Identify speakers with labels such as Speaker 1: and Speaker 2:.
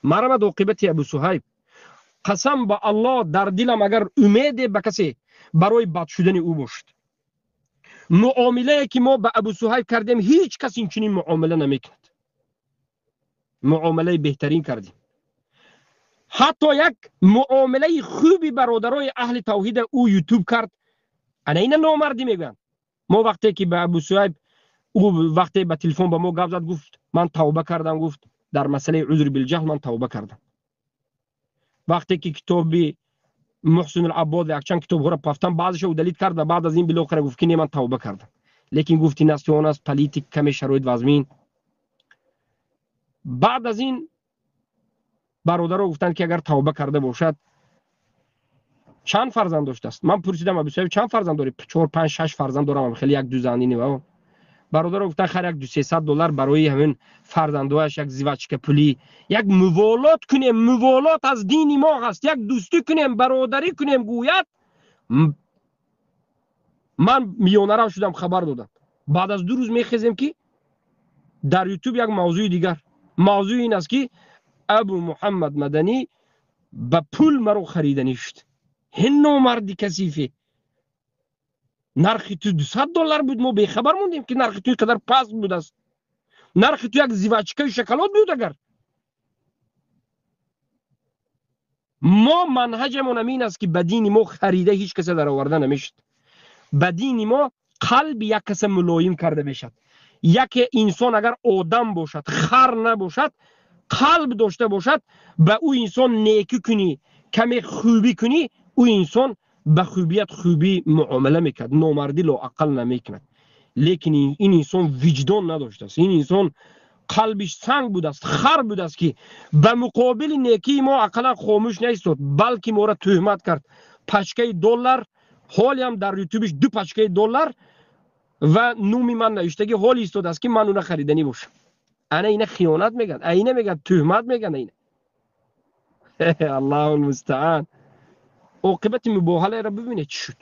Speaker 1: Марамад оқибати Абу Суҳайб. Қасам ба Аллоҳ, дар дилам агар умеде ба касе барои бад шудани ӯ бошад, муомилае ки мо ба Абу Суҳайб кардем, ҳеҷ кас инчунин муомила намекунад. Муомилаи беҳтарин кардем. Ҳатто як муомилаи хуби бародарои аҳли тавҳида ӯ ютуб кард. Ана ина номардӣ мегӯянд. Мо вақте ки ба Абу Суҳайб, ӯ вақте ба телефон ба мо гап зад, гуфт ман тавба кардам, гуфт дар масъалаи узр билҷаҳл ман тавба кардам. Вақте ки китоби Муҳсин Алаббод ва якчанд китобҳоро пафтам, баъзеша удалить кард ва баъд аз ин билохира гуфт ки не, ман тавба кардам. Лекин гуфт ин аст он аст, политик каме шароит вазмин. Баъд аз ин бародаро гуфтанд ки агар тавба карда бошад, чанд фарзанд доштааст? Ман пурсидам Абу Суҳайб чанд фарзанд дорӣ? 4, 5, 6 фарзанд дорам, хеле як ду занини ва бародаро гуфтанд хайр, як ду сесад доллар барои ҳамин фарзандояш як зивачка пулӣ, як муволот кунем, муволот аз дини мо ҳаст, як дӯстӣ кунем, бародарӣ кунем, гӯяд. Ман миёнарав шудам, хабар додам. Баъд аз 2 рӯз мехезем ки дар ютуб як мавзӯи дигар. Мавзӯи ин аст ки Абу Муҳаммад Маданӣ ба пул маро хариданӣ шуд. Ҳин номарди касифе, нархи ту 200 доллар буд, мо бехабар мондем ки нархи ту ин қадар паст будааст. Нархи ту як зивачкаи шоколад буд. Агар мо манҳаҷамон ҳамин аст ки ба дини мо харида ҳеҷ касе дароварда намешуд. Ба дини мо қалби як каса мулоим карда мешавад. Яке инсон агар одам бошад, хар набошад, қалб дошта бошад, ба ӯ инсон некӣ кунӣ, каме хубӣ кунӣ, ӯ инсон ба хубият хубӣ муомила мекард, номардӣ лоақал намекунад. Лекин ин инсон виҷдон надоштааст, ин инсон қалбиш санг будааст, хар будааст ки ба муқобили некии мо ақаллан хомӯш наистод, балки моро тӯҳмат кард. Пачкаи доллар ҳолиам дар ютубиш 2 пачкаи доллар ва нуми ман навиштагӣ ҳоли истодааст ки ман уна хариданӣ бошам. Ана ина хиёнат мегӯянд, ина мегӯянд тӯҳмат мегӯянд, ина. Аллоҳу мустаан. Оқибати мубоҳаларо бибинед чӣ шуд.